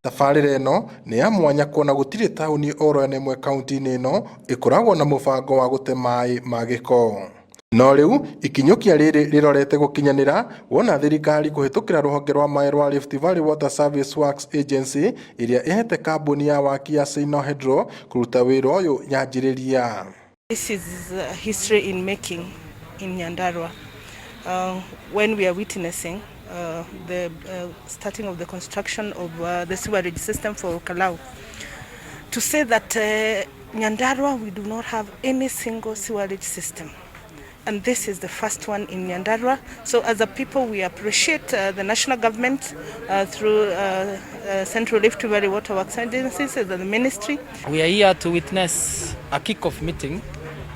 Tabarĩra ĩno nĩ ya mwanya kuona gũtirĩ taũni oro ona ĩmwe kaunti-inĩ ĩno ĩkoragwo na mũbango wa gũte maĩ ma gĩko. No rĩu ikinyũkia rĩrĩ rĩrorete gũkinyanĩra wona thirikari kũhĩtũkĩra rũhonge rwa maĩ rwa Rift Valley Water Service Works Agency ĩrĩa ĩhete kambuni ya waki ya Sinohydro kũruta wĩra ũyũ yanjĩrĩria. This is history in making in Nyandarua when we are witnessing the starting of the construction of the sewerage system for Kalau. To say that Nyandarua, we do not have any single sewerage system. And this is the first one in Nyandarua. So as a people, we appreciate the national government through Central Rift Valley Water Works Agencies and the ministry. We are here to witness a kick-off meeting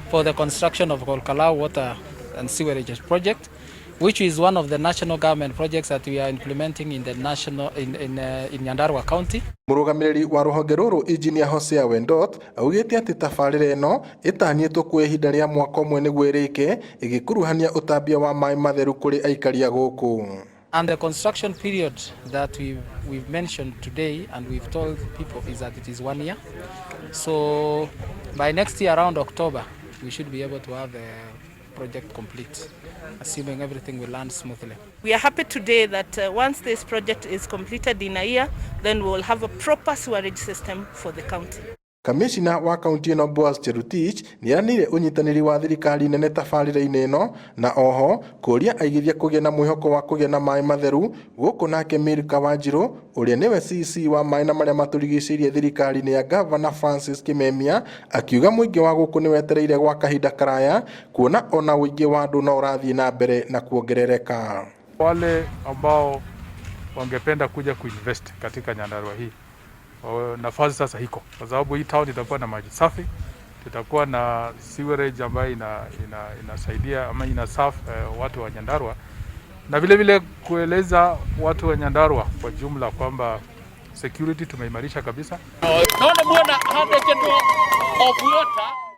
for the construction of Olkalou Water and Sewerage Project, which is one of the national government projects that we are implementing in the national in Nyandarua County. Mũrũgamĩrĩri wa rũhonge rũrũ Engineer Hosea Wendot augĩte atĩ tabarĩra ĩno ĩtanyĩtwo kuoya ihinda rĩa mwaka ũmwe nĩguo ĩrĩke, ĩgĩkuruhania ũtambia wa maĩ matheru kũrĩ aikari a gũkũ. And the construction period that we've mentioned today and we've told people is that it is one year. So by next year around October, we should be able to have the project complete, assuming everything will run smoothly. We are happy today that once this project is completed in a year, then we will have a proper sewerage system for the county. Kamishina wa kaunti ĩno Boaz Cherutich nĩeranĩire ũnyitanĩri wa thirikari nene tabarĩra-inĩ ĩno na oho kũria aigithia kũgĩa na mwĩhoko wa kũgĩa na maĩ matheru gũkũ. Nake Milka Wanjiru, ũrĩa nĩwe CC wa maĩ na marĩa matũrigicĩirie thirikari-inĩ ya Gavana Francis Kimemia, akiuga mũingĩ wa gũkũ nĩwetereire gwa kahinda karaya kuona ona ũingĩ wa andũ no ũrathiĩ na mbere na kuongerereka. Wale ambao wangependa kuja kuinvest katika Nyandarua hii, nafasi sasa iko, kwa sababu hii town itakuwa na maji safi, tutakuwa na sewerage ambayo inasaidia ama ina serve watu wa Nyandarua, na vile vile kueleza watu wa Nyandarua kwa jumla kwamba security tumeimarisha kabisa.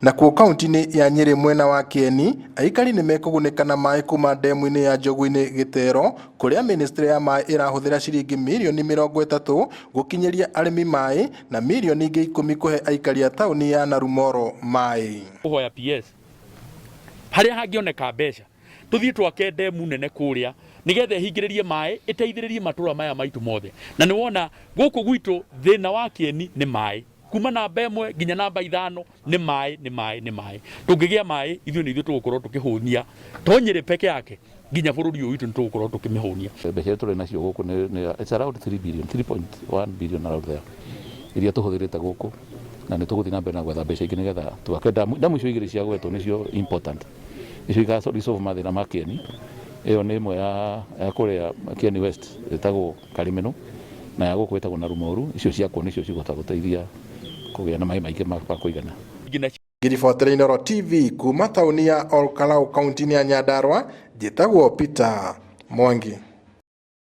Nakuo kaunti-inĩ ya Nyĩrĩ mwena wa Kieni, aikari nĩ mekũgunĩka na maĩ kuma ndemu-inĩ ya Njogu-inĩ Gĩtero, kũrĩa ministry ya maĩ ĩrahũthĩra ciringi mirioni 30 gũkinyĩria arĩmi maĩ na mirioni ingĩ 10 kũhe aikari a taũni ya Narumoro maĩ. Kũhoya PS harĩa hangĩoneka mbeca tũthiĩ twake ndemu nene kũrĩa nĩgetha ĩhingĩrĩrie maĩ, ĩteithĩrĩrie matũra maya maitũ mothe. Na nĩ wona gũkũ gwitũ thĩna wa Kieni nĩ maĩ, kuma namba 1 nginya namba 5 nĩ maĩ, nĩ maĩ, nĩ maĩ. Tũngĩgĩa maĩ, ithuĩ nĩ ithuĩ tũgũkorwo tũkĩhũnia to Nyĩrĩ peke yake, nginya bũrũri ũyũ witũ nĩ tũgũkorwo tũkĩmĩhũnia. Mbeca iria tũrĩ nacio gũkũ nĩ it's around 3 billion, 3.1 billion around there, iria tũhũthĩrĩte gũkũ, na nĩ tũgũthiĩ na mbere na gwetha mbeca ingĩ nĩgetha twake ndamu. Ndamu icio igĩrĩ cia gwetwo nĩcio important, nĩcio iga resolve mathĩna ma Kieni. Ĩyo nĩ ĩmwe ya kũrĩa Kieni West ĩtagwo Karimeno, na ya gũkũ ĩtagwo Narumoru. Icio ciakwo nĩcio cigũhota gũteithia kũgĩa na maĩ maingĩ ma kũigana. Ngĩribotera Inooro TV kuma taũni ya Olkalou, kaunti-inĩ ya Nyandarua, njĩtagwo Peter Mwangi.